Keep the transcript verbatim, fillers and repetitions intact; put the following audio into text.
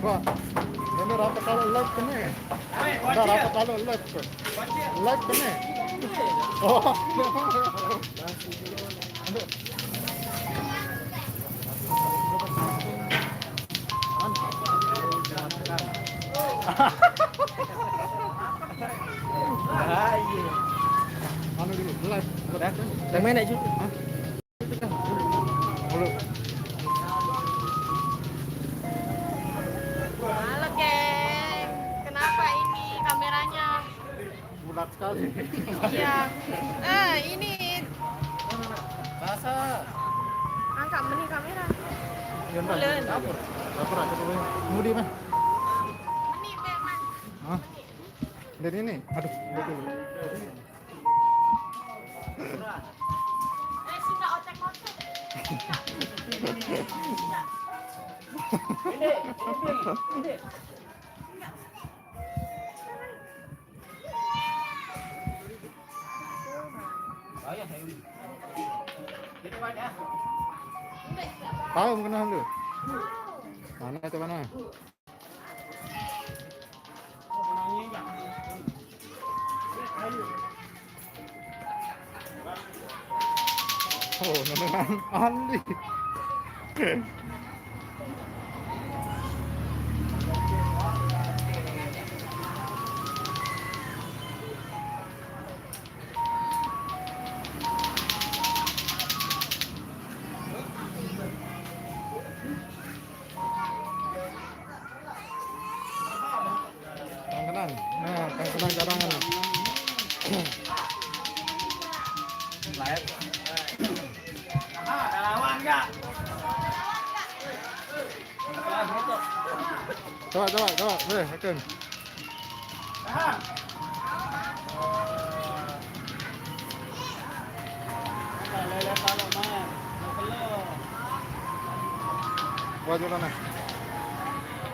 Wah, ini rapat kalau live kena. Ada rapat kalau live ke? Live kena. Oh. Anu dulu, live. Dah, dah main aja. Hah? Halo, geng. Kenapa ini kameranya? Bulat sekali. Iya. Eh, ini. Masa? Angkat meni kamera. Ya, entar. Bulat. Dapur. Dapur aja dulu. Mudi, mah. Ini, Bang, Mas. Hah? Ini. Dari ini. Aduh, betul. Eh, sudah otek-otek. Tahu kena lu? Mana itu mana? Oh, nonton Andi. Kang Kenan. Nah, Kang Kenan cadangan. Coba, coba, coba. Boleh, Kang. Wajulana.